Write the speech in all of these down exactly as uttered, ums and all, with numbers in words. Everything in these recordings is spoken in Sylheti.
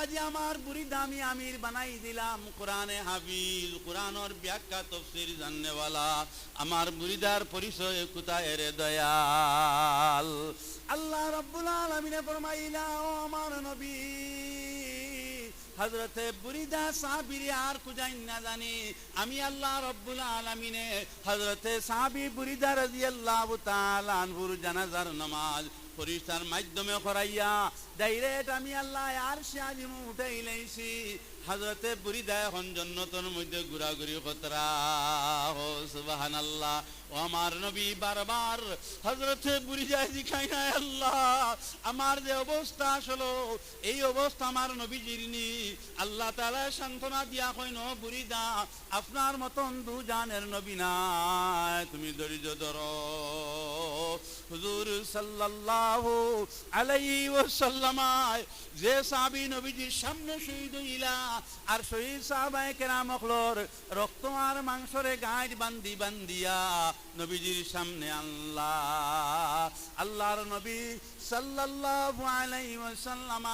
আজি আমার বুরিদা আমি আমির বানাই দিলাম, কোরআনে হাফিজ, কোরআনর ব্যাখ্যা তফসির জাননেওয়ালা, আমার বুরিদার পরিচয় কুতা এরে দয়াল। আল্লাহ রাব্বুল আলামিনে ফরমাইলা, ও আমার নবী, হযরতে বুরিদা সাহাবীরে আর খুজাইন না জানি, আমি আল্লাহ রাব্বুল আলামিনে হযরতে সাহাবী বুরিদা রাদিয়াল্লাহু তাআলা আনহুর জানাজার নামাজ ফিরিস্তার মাধ্যমে করাইয়া direct আমি আল্লাহ আরশে আজিমো উঠাই লাইছি। হযরতে বুরিদা এখন জন্নতর মধ্যে ঘুরাঘুরি করতরা। ও সুবহানাল্লাহ। ও আমার নবী বারবার হযরতে বুরিদায় জিকাইন, আল্লাহ, আমার যে অবস্থা আসলো, এই অবস্থা আমার নবীজির নি। আল্লাহ তাআলা সান্ত্বনা দিয়া কইন, ও বুরিদা, আপনার মতন দুজানের নবী নাই, তুমি ধৈর্য ধরো। হুজুর সাল্লাল্লাহু আলাইহি ওয়াসাল্লাম, যে সাহাবী নবীজির সামনে শহীদ অইলা, আর শহীদ সাহাবায়ে কেরাম অকলর রক্ত আর মাংসরে গাইট বান্ধি বান্ধিয়া নবীজির সামনে আনলা। আল্লাহর নবী সাল্লাল্লাহু আলাইহি ওয়াসাল্লাম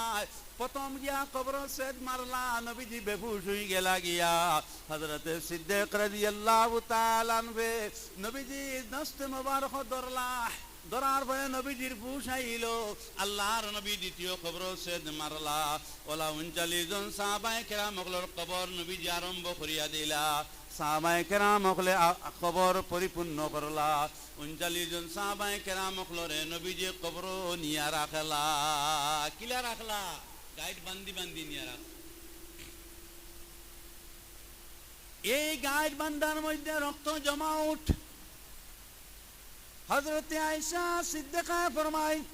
প্রথম গিয়া কবরো ছেদ মারলা, নবীজি বেহুশ অইগেলা গিয়া। হযরতে সিদ্দিক রাদিয়াল্লাহু তাআলা আনহু নবীজির দস্তে মোবারক ধরলা, ধরার পরে নবীজির হুশ আইলো। আল্লাহর নবী দ্বিতীয় কবরো ছেদ মারলা। অউলা ঊনচল্লিশ জন সাহাবায়ে কেরাম অকলর কবর নবীজি আরম্ভ করিয়া দিলা। সাহাবায়ে কেরাম অকলে আ-, কবর পরিপূর্ণ করলা। ঊনচল্লিশ জন সাহাবায়ে কেরাম অকলরে নবীজি কবরো নিয়া রাখলা। কিলা রাখলা? গাইট বান্ধি বান্ধি নিয়া রাখলা। এই গাইট বান্ধার মধ্যে রক্ত জমাট। হযরতে আয়েশা সিদ্দিকায় ফরমাইন,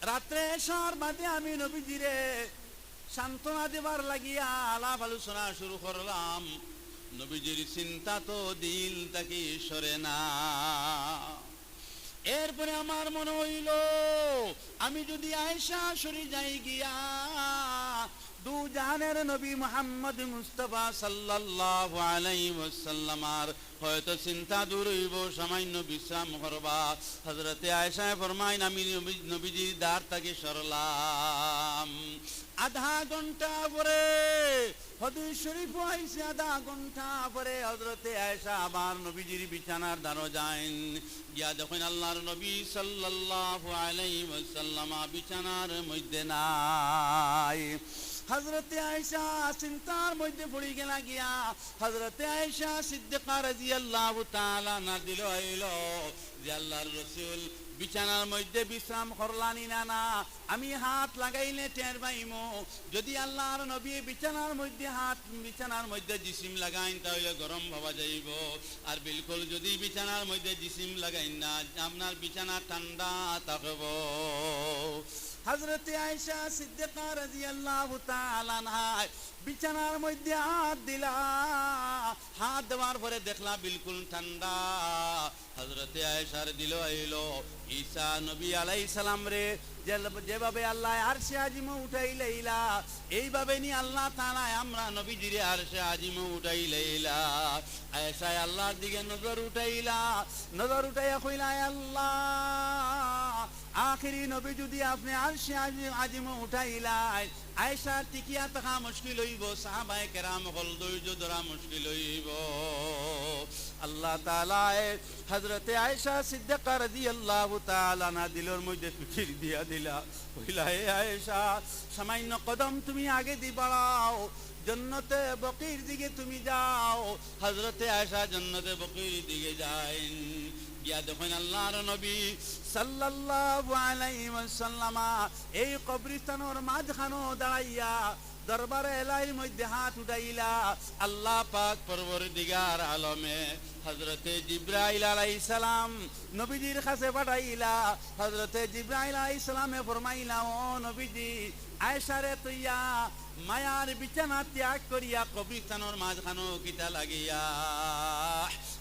রাত্রে এশার বাদে আমি নবীজিরে সান্ত্বনা দিবার লাগিয়া আলাপ আলোচনা শুরু করলাম। নবীজির চিন্তা তো দিল থাকি সরে না। এরপরে আমার মনে অইলো, আমি যুদি আয়েশা সরি যাই গিয়া, দুজানের নবী মুহাম্মদ মুস্তাফা সাল্লাল্লাহু আলাইহি ওয়াসাল্লামর হয়তো চিন্তা দূর অইবো, সামান্য বিশ্রাম করবা। হযরতে আয়েশায় ফরমাইন, আমি নবী-, নবীজির দ্বার থাকি সরলাম। আধা ঘন্টা পরে, হাদিস শরীফো আইছে, আধা ঘন্টা পরে হযরতে আয়েশা আবার নবীজির বিছানার দ্বারো যাইন। গিয়া দেখইন আল্লাহর নবী সাল্লাল্লাহু আলাইহি ওয়াসাল্লাম বিছানার মধ্যে নাই। হযরতে আয়েশা চিন্তার মধ্যে পড়ি গেলা গিয়া। হযরতে আয়েশা সিদ্দিকা রাদিয়াল্লাহু তাআলা আনহার দিলো আইলো যে আল্লাহর রসুল বিছানার মধ্যে বিশ্রাম করলা নি না, না, আমি হাত লাগাইলে টের পাইমু। যুদি আল্লাহর নবী বিছানার মধ্যে হাত, বিছানার মধ্যে জিসিম লাগাইন, তা অইলে গরম পাওয়া যাইবো। আর বিলকুল যুদি বিছানার মধ্যে জিসিম লাগাইন না, আপনার বিছানা ঠান্ডা থাকবো। হযরতে আয়েশা সিদ্দিকা রাদিয়াল্লাহু তাআলা আনহায় বিছানার মধ্যে হাত দিলা, হাত দেওয়ার পরে দেখলা বিলকুল ঠান্ডা। হযরতে আয়েশার দিলো আইলো, ঈসা নবী আলাইহিস সালামরে যে-, যেভাবে আল্লায় আরশে আজিমো উঠাই লাইলা, এইভাবে নি আল্লাহ তাআলায় আমরার নবীজিরে আরশে আজিমো উঠাই লাইলা। আয়েশায় আল্লাহর দিকে নজর উঠাইলা, নজর উঠাইয়া কইলা, আয় আল্লাহ, আখেরি নবী যুদি আপনে আরশে আজি-, আজিমো উঠাইলাইন, আয়েশা টিকিয়া থাকা মুশকিল অইবো, সাহাবায়ে কেরাম অকল ধৈর্য ধরা মুশকিল অইবো। আল্লাহ তাআলায় হযরতে আয়েশা সিদ্দিকা রাদিয়াল্লাহু তাআলা আনহার দিলর মধ্যে ফিকির দিয়া দিলা। কইলা, হে আয়েশা, সামান্য কদম তুমি আগেদি বাড়াও, জন্নতে বকির দিকে তুমি যাও। হযরতে আয়েশা জন্নতে বকির দিকে যাইন। গিয়া দেখইন আল্লাহর নবী সাল্লাল্লাহু আলাইহি ওয়াসাল্লাম এই কবরস্থানর মাঝখানো দাঁড়াইয়া দরবারে এলাহির মধ্যে হাত উঠাইলা। আল্লাহ পাক পরওয়ারদিগার আলমে হযরতে জিব্রাইল আলাইহিস সালাম নবীজির কাছে পাঠাইলা। হযরতে জিব্রাইল আলাইহিস সালামে ফরমাইলা, ও নবীজি, আয়েশারে থইয়া মায়ার বিছানা ত্যাগ করিয়া কবরস্থানর মাঝখানো কিতা লাগিয়া?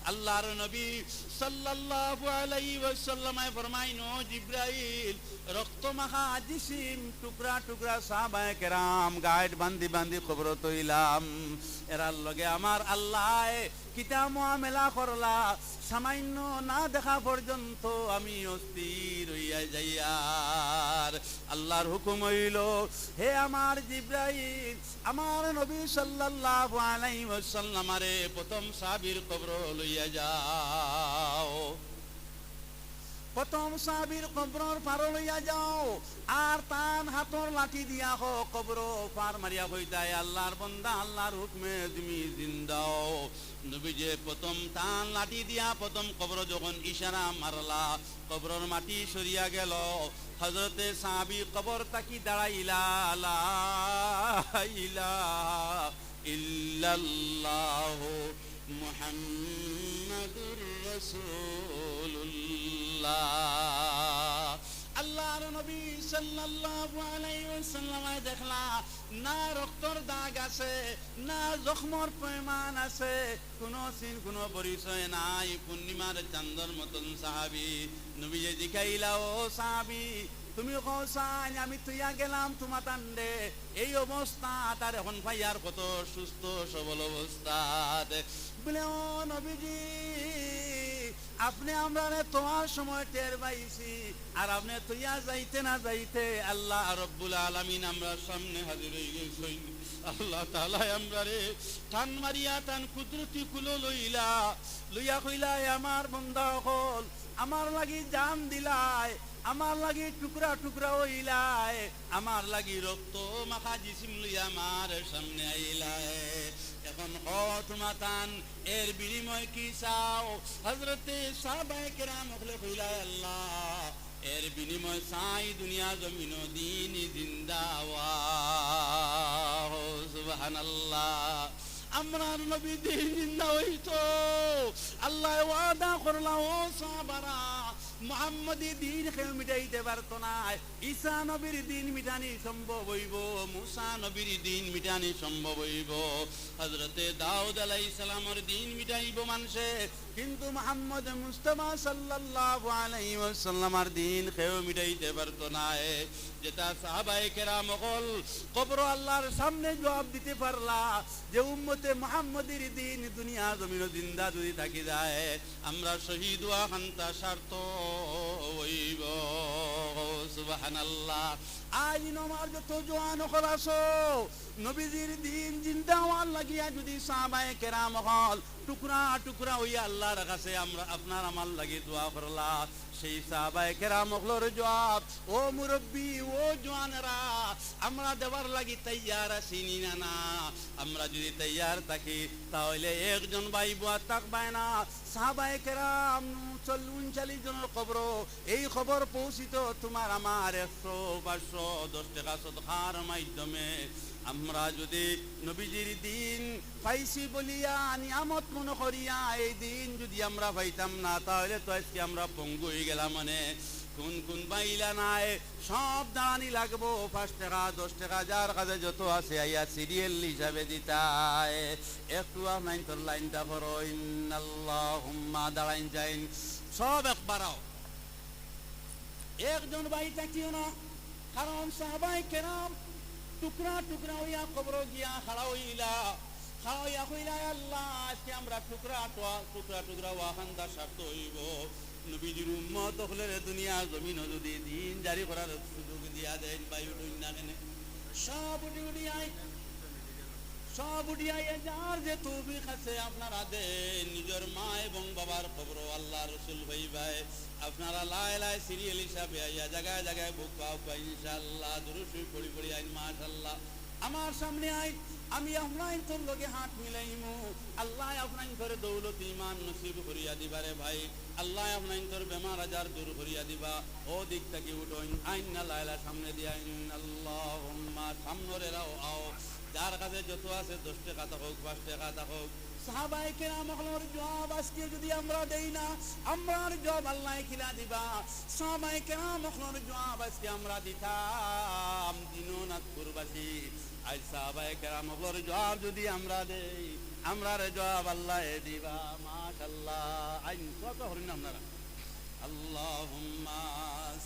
আল্লাহর নবী সাল্লাল্লাহু আলাইহি ওয়াসাল্লামে ফরমাইন, "ও জিব্রাইল, রক্ত মাখা জিসিম, টুকরা টুকরা সাহাবায়ে কেরাম, গাইট বান্ধি বান্ধি কবরো থইলাম। এরার লগে আমার আল্লায় কিতা মুআমেলা করলা, সামান্য না দেখা পর্যন্ত আমি অস্থির অইয়া যাইয়ার।" আল্লাহর হুকুম অইলো, "হে আমার জিব্রাইল, আমার নবী সাল্লাল্লাহু আলাইহি ওয়াসাল্লামরে প্রথম সাহাবীর কবরো লইয়া যাও, প্রথম সাহাবীর কবরর পারো লইয়া যাও, আর তান হাতর লাঠি দিয়া কবরর পার মারিয়া কইতায়, 'আল্লাহর বন্দা, আল্লাহর হুকুমে তুমি জিন্দা অও।'" নবীজিয়ে প্রথম তান লাঠি দিয়া প্রথম কবরো যখন ইশারা মারলা, কবরর মাটি সরিয়া গেল। হযরতে সাহাবী কবর থাকি দাঁড়াইলা, "লা ইলাহা ইল্লাল্লাহু মুহাম্মাদুর রাসূলুল্লাহ।" আল্লাহর নবী সাল্লাল্লাহু আলাইহি ওয়াসাল্লামে দেখলা, না রক্তর দাগ আছে, না জখমর পরিমাণ আছে, কুনু চিন, কুনু পরিচয় নাই। পূর্ণিমার চান্দর মতন সাহাবী। নবীয়ে জিকাইলা, "ও সাহাবী, তুমি কও চাইন, আমি থইয়া গেলাম তুমাতানরে এই অবস্থাত, আর এখন পাইয়ার কত সুস্থ সবল অবস্থাত।" বলে, "ও নবীজি, আপনে আমরারে থওয়ার সময় টের পাইছি, আর আপনে থইয়া যাইতে না যাইতে আল্লাহ রব্বুল আলামিন আমরার সামনে হাজির অইগেছইন।" আল্লাহ তাআলায় আমরারে টান মারিয়া তান কুদরতি কুলো লইলা, লইয়া কইলা, "এ আমার বন্দা অকল, আমার লাগি জান দিলায়, আমার লাগি টুকরা টুকরা অইলায়, আমার লাগি রক্ত মাখা জিসিম লইয়া আমার সামনে আইলায়। এখন কও তুমাতান, এর বিনিময়ে কি চাও?" হযরতে সাহাবায়ে কেরাম অকলে কইলা, "আল্লাহ, এর বিনিময়ে চাই দুনিয়া জমিনো দিন জিন্দা অওয়া।" সুবহানাল্লাহ। আমরার নবী দিন জিন্দা অইতো। আল্লায় ওয়াদা করলা, ও সাহাবারা, মুহাম্মদী দিন কেউ মিটাইতে পারতো নায়। ঈসা নবীর দিন মিটানি সম্ভব অইবো, মুসা নবীর দিন মিটানি সম্ভব অইবো, হযরতে দাউদ আলাইহিস সালামর দিন মিটাইবো মানষে, কিন্তু মুহাম্মদ মুস্তাফা সাল্লাল্লাহু আলাইহি ওয়াসাল্লামর দিন কেউ মিটাইতে পারতো নায়। যেটা সাহাবায়ে কেরাম অকল কবরো আল্লাহর সামনে জবাব দিতে পারলা যে উম্মতে মুহাম্মদীর দিন দুনিয়া জমিনো জিন্দা যদি থাকি যায়, আমরা শহীদ অওয়া খানতা সার্থক অইবো। সুবহানাল্লাহ। আইজ আমার যত জোয়ান অকল আছো, নবীজির দিন জিন্দা অওয়ার লাগিয়া যদি সাহাবায়ে কেরাম অকল টুকরা টুকরা অইয়া আল্লাহর কাছে আমরা, আপনার আমার লাগি দোয়া করলা, সেই সাহাবায়ে কেরাম অকলর জবাব, ও মুরব্বি, ও জোয়ানেরা, আমরা দেওয়ার লাগি তৈয়ার আছি নি না? না, আমরা যদি তৈয়ার থাকি, তাহলে একজন ভাই বওয়া থাকবায় না। সাহাবায়ে কেরাম চল্লিশ ঊনচল্লিশ জনর কবরো এই খবর পৌঁছিত তুমার আমার একশো, পাঁচশো, দশ টেকা সদকার মাধ্যমে। আমরা যদি নবীজির দিন পাইছি বলিয়া নিয়ামত মনো করিয়া এই দিন যদি আমরা পাইতাম না, তাহলে তো আইজকে আমরা পঙ্গু অইগেলাম। মানে, কুন কুন বাইলা নাই, সব দাঁড়ানি লাগবো। পাঁচ টেকা, দশ টেকা, যার কাছে যত আছে, আইয়া সিরিয়াল হিসাবে দিতায়। একটু আপনাইনতর লাইনটা করো, ইন্নাল্লাহুম্মা দাঁড়াইন যাইন, সব একবার আও। একজন ভাই থাকিও না, কারণ সাহাবায়ে কেরাম টুকরা টুকরা অইয়া কবরো গিয়া খাড়া অইলা, খাড়া অইয়া কইলা, "আল্লাহ, আইজকে আমরা টুকরা টুয়া-, টুকরা টুকরা অওয়া খানতা সার্থক অইবো।" নবীজির উম্মত অকলরে দুনিয়া জমিনো যদি দিন জারি করার সুযোগ দিয়া দেইন, ভাই উঠইন না কেনে? সব উঠি উঠি আইন। সব উঠিয়া আইয়া যার যে তৌফিক আছে আপনারা দেইন, নিজর মা এবং বাবার কবরো আল্লাহর রসুল পাইবায়। আপনারা লায় লায় সিরিয়াল হিসাবে আইয়া জাগায় জাগায় বুক পাও পাই ইনশাআল্লাহ। দুরূদ শরীফ পড়ি পড়ি আইন, মাশাআল্লাহ। আমার সামনে আইন, আমি আপনাইনতর লগে হাত মিলাইমু। আল্লায় আপনাইনতরে দৌলত ইমান নসিব করিয়া দিবা রে ভাই। আল্লায় আপনাইনতর বেমার আজার দূর করিয়া দিবা। ও দিক থাকি উঠইন, আইন না লায় লায় সামনে দিয়া আইন। আল্লাহুম্মা, সামনর এরাও আও। যার কাছে যত আছে, দশ টেকা থাকউক, পাঁচ টেকা থাকউক, সাহাবায়ে কেরাম অকলর জুয়াব আজকে যুদি আমরা দেই না, আমরার জুয়াব আল্লায় কিলা দিবা? সাহাবায়ে কেরাম অকলর জুয়াব আজকে আমরা দিতাম, দিননাথপুরবাসী। আইজ সাহাবায়ে কেরাম অকলর জুয়াব যুদি আমরা দেই, আমরার জুয়াব আল্লায় দিবা। মাশাআল্লাহ। আইন, দোয়া তো করইন না আপনারা। আল্লাহুম্মা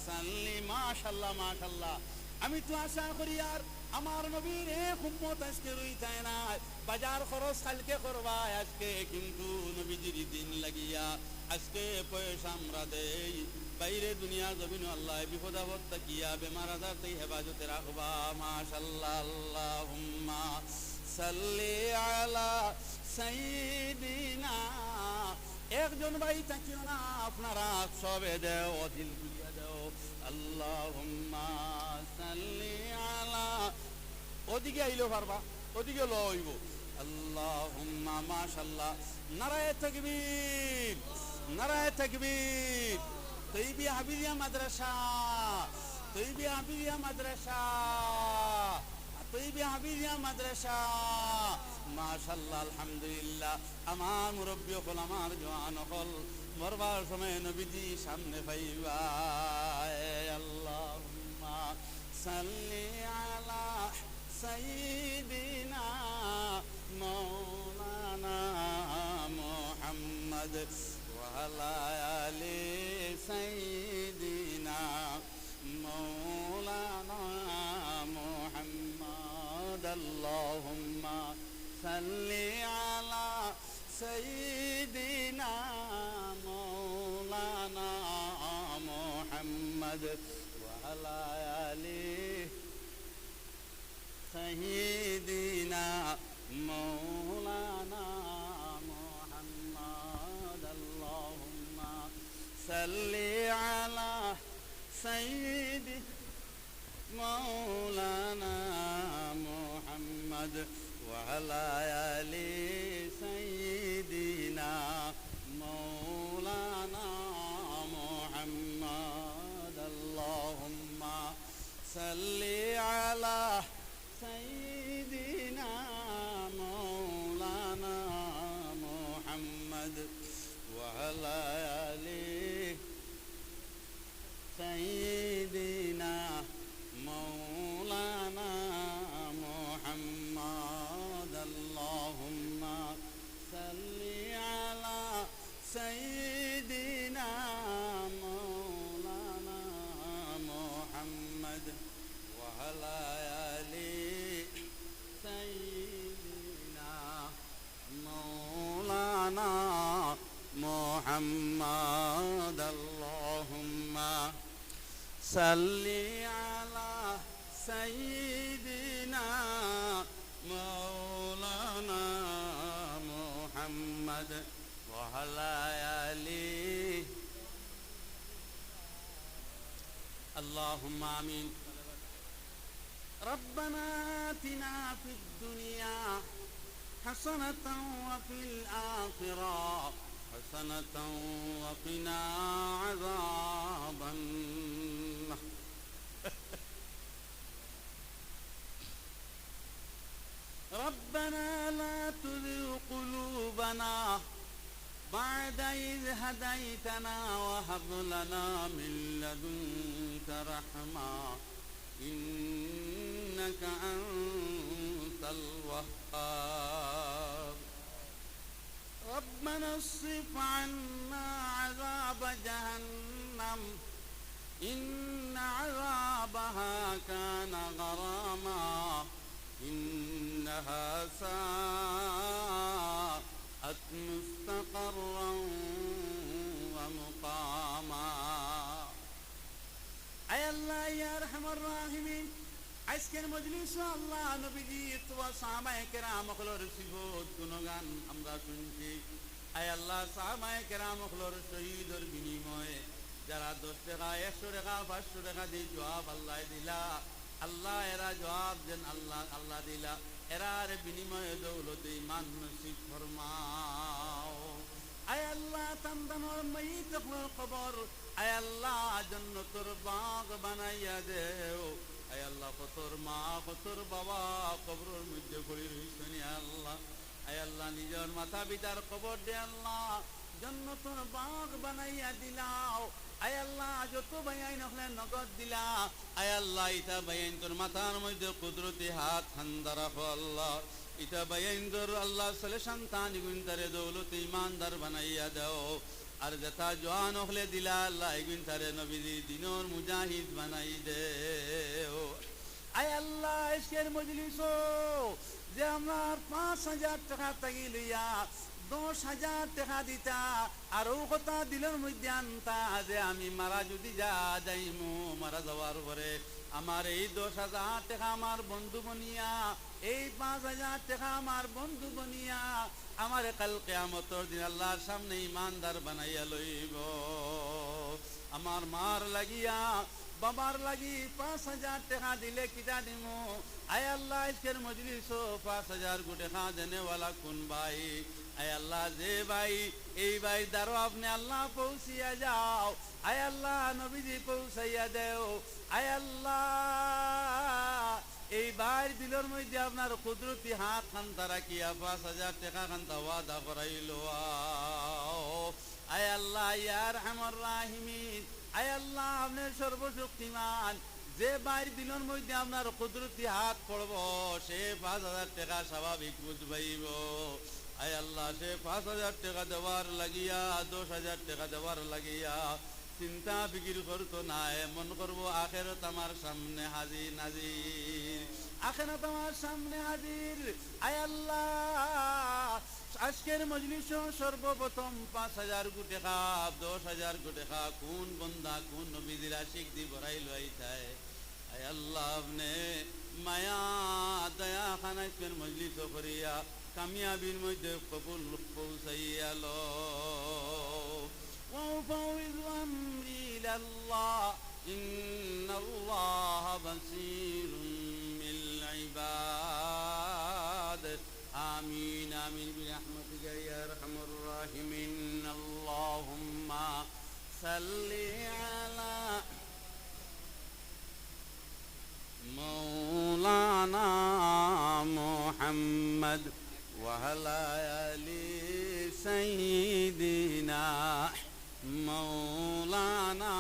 সাল্লি। মাশাআল্লাহ, মাশাআল্লাহ। আমি তো আশা করি আর আমার নবীর এক উম্মত আজকে রইতায় নায়। বাজার খরচ কালকে করবায়, আজকে কিন্তু নবীজির দিন লাগিয়া আজকে পয়সা আমরা দেই। বাইরে দুনিয়া জমিনো আল্লায় বিপদ আপদ থাকিয়া বেমার আজার থাকি হেফাজতে রাখবা। মাশাআল্লাহ। আল্লাহুম্মা সাল্লি আলা সাইয়্যিদিনা। একজন ভাই থাকিও না, আপনারা সবে দেও, দিল খুলিয়া দেও। আল্লাহুম্মা সাল্লি আলা, ওদিকে আইলেও পারবা, ওদিকে ল অইবো। আল্লাহুম্মা, মাশাআল্লাহ। নারায়ে তাকবীর, নারায়ে তাকবীর। তৈবী হাফিজিয়া মাদ্রাসা, তৈবী হাফিজিয়া মাদ্রাসা, তৈবী হাফিজিয়া মাদ্রাসা। মাশাআল্লাহ, আলহামদুলিল্লাহ। আমার মুরব্বি অকল, আমার জওয়ান অকল, মরবার সময় নবীজি সামনে পাইবা। আল্লাহুম্মা সাল্লি আলা সাইয়্যিদিনা মাওলানা মুহাম্মদ ওয়া আলা আলি সাইয়্যিদিনা مولانا محمد. اللهم صل على سيدنا مولانا محمد وعلى آل سيدنا مولانا محمد. اللهم صل على سيدنا مولانا محمد وعلى آل سيدنا مولانا محمد. اللهم صل على سيدنا مولانا محمد وعلى آل سيدنا مولانا محمد. اللهم صل على سيدنا مولانا محمد وعلى آل سيدنا مولانا محمد. اللهم صل على سيدنا مولانا محمد وعلى آل. اللهم آمين. ربنا آتنا في الدنيا حسنة وفي الآخرة حسنة وقنا عذاب النار. ربنا لا تزغ قلوبنا بعد إذ هديتنا وهب لنا من لدنك رحمة إنك أنت الوهاب. ربنا اصرف عنا عذاب جهنم إن عذابها كان غراما إنها ساءت مستقرا ومقاما. আয় আল্লাহ, ইয়া আরহামার রাহিমিন, আইজকের মজলিসো আল্লাহ নবীজি অথবা সাহাবায়ে কেরাম অকলর সিফত গুণগান আমরা শুনছি। আয় আল্লাহ, সাহাবায়ে কেরাম অকলর শহীদর বিনিময়ে যারা দশ টেকা, একশো টেকা, পাঁচশো টেকা দি জুয়াব আল্লায় দিলা, আল্লাহ এরা জুয়াব যেন আল্লাহ, আল্লাহ দিলা, এরার বিনিময়ে দৌলতে ইমান নসিব ফরমাও। আয় আল্লাহ, তান তানর মাইয়িত অকলর কবর, আয় আল্লাহ, জন্নতর বাগ বানাইয়া দেও। আয় আল্লাহ, কতর মা, কতর বাবা কবরর মধ্যে পড়ি রইছইন, আল্লাহ, আয় আল্লাহ, নিজর মাতা-পিতার কবররে আল্লাহ জন্নতর বাগ বানাইয়া দিলাও। আয় আল্লাহ, যত ভাইয়াইন অকলে নগদ দিলা, আয় আল্লাহ, ইতা ভাইয়াইন্তর মাথার মধ্যে কুদরতি হাত খান্তা রাখো আল্লাহ। ইতা ভাইয়াইন্তর আল্লাহ সলে সন্তান ইগুইনতারে দৌলতে ইমানদার বানাইয়া দেও। আর যেতা জোয়ান অকলে দিলা আল্লাহ, ইগুইনতারে নবীজি দিনর মুজাহিদ বানাই দেও। আয় আল্লাহ, আইজকের মজলিসো যে আমরার পাঁচ হাজার টেকা থাকি লইয়া দশ হাজার টেকা দিতা, আর অউ কথা দিলর মধ্যে আনতা যে আমি মারা যুদি যা যাইমু, মারা যাওয়ার পরে আমার এই দশ হাজার টেকা আমার বন্ধু বনিয়া, এই পাঁচ হাজার টেকা আমার বন্ধু বনিয়া আমারে কাল কিয়ামতর দিন আল্লাহর সামনে ইমানদার বানাইয়া লইবো। আমার মার লাগিয়া, বাবার লাগি পাঁচ হাজার টেকা দিলে কিতা দিমু? আয় আল্লাহ, আইজকের মজলিসো পাঁচ হাজার গু টেকা দেনেওয়ালা কুন ভাই? আয় আল্লাহ, যে ভাই, এই ভাইর দ্বারো আপনে আল্লাহ পৌঁছিয়া যাও। আয় আল্লাহ, নবীজি পৌঁছাইয়া দেও। আয় আল্লাহ, এই ভাইর দিলর মধ্যে আপনার কুদরতি হাত খান্তা রাখিয়া পাঁচ হাজার টেকা খান্তা ওয়াদা করাইলো। আয় আল্লাহ, ইয়া আরহামার রাহিমিন, আয় আল্লাহ, আপনে সর্বশক্তিমান, যে ভাইর দিলর মধ্যে আপনার কুদরতি হাত পড়বো, সে পাঁচ হাজার টেকা স্বাভাবিক বুঝ পাইবো। আয় আল্লাহ, সে পাঁচ হাজার টেকা দেওয়ার লাগিয়া, দশ হাজার টেকা দেওয়ার লাগিয়া চিন্তা ফিকির করতো নায়, মন করবো আখেরাত আমার সামনে হাজির নাজির, আখেরাত আমার সামনে হাজির। আয় আল্লাহ, আইজকের মজলিসো সর্বপ্রথম পাঁচ হাজার গু টেকা, দশ হাজার গু টেকা কুন বন্দা, কুন নবীজির আশিক দি ভরাইলো আইতায়? আয় আল্লাহ, আপনে মায়া দয়া খান আইজকের মজলিসো করিয়া কামিয়াবির মধ্যে কবুল পৌঁছাইয়া লও। وأفوض أمري إلى الله إن الله بصير بالعباد. آمين، آمين برحمتك يا أرحم الراحمين. اللهم صل على مولانا محمد وعلى آل سيدنا مولانا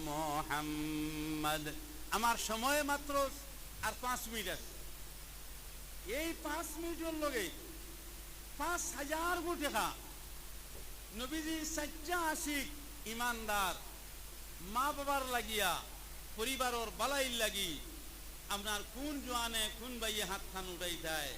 محمد. আমার সময় মাত্র আর পাঁচ মিনিট আছে। এই পাঁচ মিনিটর লগে পাঁচ হাজার গু টেকা নবীজির সাচ্চা আশিক ইমানদার, মা বাবার লাগিয়া, পরিবারর বালাইর লাগি, আপনার কুন জোয়ানে কুন ভাইয়ে হাত খান উঠাইতায়?